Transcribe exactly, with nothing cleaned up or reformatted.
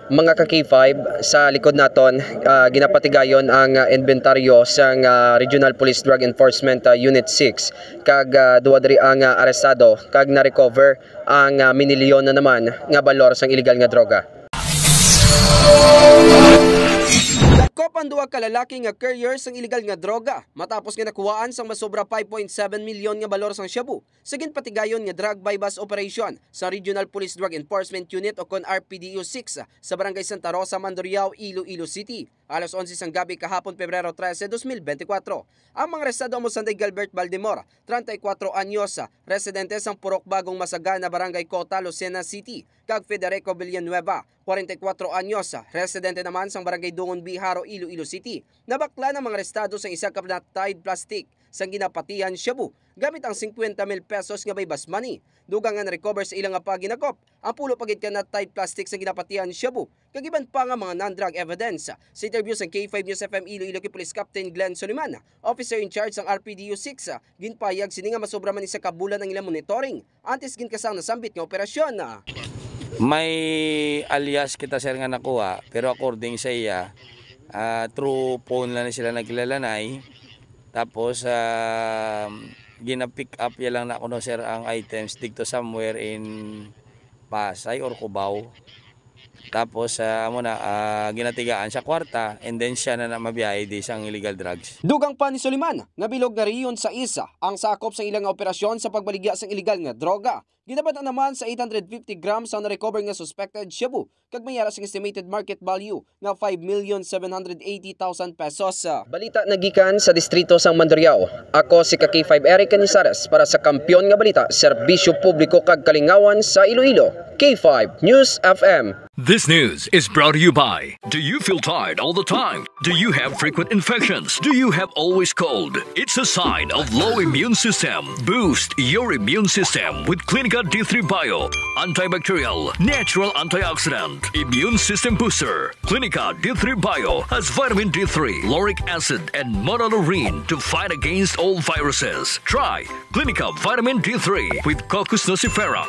Mga ka K five, sa likod naton, ah, ginapatigayon ang, ah, inventaryo sang, ah, Regional Police Drug Enforcement, ah, Unit six, kag, ah, duwa diri ang, ah, arestado, kag na-recover ang, ah, minilyon na naman nga balor sang iligal nga droga. Dakop ang duha ka lalaki nga carrier sang iligal nga droga matapos nga nakuhaan sang masobra five point seven milyon nga balor sang shabu sa ginpatigayon nga drug buy-bust operation sa Regional Police Drug Enforcement Unit o kon R P D U six sa Barangay Santa Rosa, Mandurriao, Iloilo City. Alas onse sang gabi kahapon, Pebrero trese, dos mil bente kwatro. Ang mga arestado amo sanday Gilbert Baldemor, treinta y cuatro anyos, residente sang Purok Bagong Masagana, Barangay Cota, Lucena City, kag Federico Villanueva, kwarenta y kuwatro anyos, residente naman sang Barangay Dungon B, Jaro, Iloilo City. Nabaklan ang mga arestado sang isa ka nut-tied plastic sang ginapatihan shabu gamit ang singkwenta mil pesos nga buy-bust money. Dugang nga na-recover sa ila nga paghinakop ang pulo pa gid ka nut-tied plastic sang ginapatihan shabu kag iban pa nga mga non-drug evidence. Sa interview sang K five News F M Iloilo kay Police Captain Glenn Soliman, officer in charge sang R P D U six, ginpahayag sini nga masobra man isa ka bulan ang ilang monitoring antes ginkasang nasambit nga operasyon. May alias kita, sir, nga nakuha, pero according sa iya, ah, through phone lang ni sila nagkilalanay. Tapos, ah, gina-pick up ya lang na kuno, sir, ang items dito somewhere in Pasay or Cubao. Tapos, ah, amo na, ah, ginatigaan sa kwarta, and then siya na na mabiyahe di sang illegal drugs. Dugang pa ni Soliman nga bilog nga Region sais ang sakop sa ilang nga operasyon sa pagbaligya sang illegal nga droga. Ginabatan naman sa eight hundred fifty grams ang na-recover nga suspected shabu kag may ara sing estimated market value nga five million seven hundred eighty thousand pesos. Balita nagikan sa distrito sang Mandurriao. Ako si ka K five Eric Canizares para sa Kampiyon nga Balita, Serbisyo Publiko kag Kalingawan sa Iloilo, K five News F M. This news is brought to you by. Do you feel tired all the time? Do you have frequent infections? Do you have always cold? It's a sign of low immune system. Boost your immune system with Clinica D three Bio. Antibacterial, natural antioxidant, immune system booster. Clinica D three Bio has vitamin D three, lauric acid, and monolaurin to fight against all viruses. Try Clinica Vitamin D three with Cocos nucifera.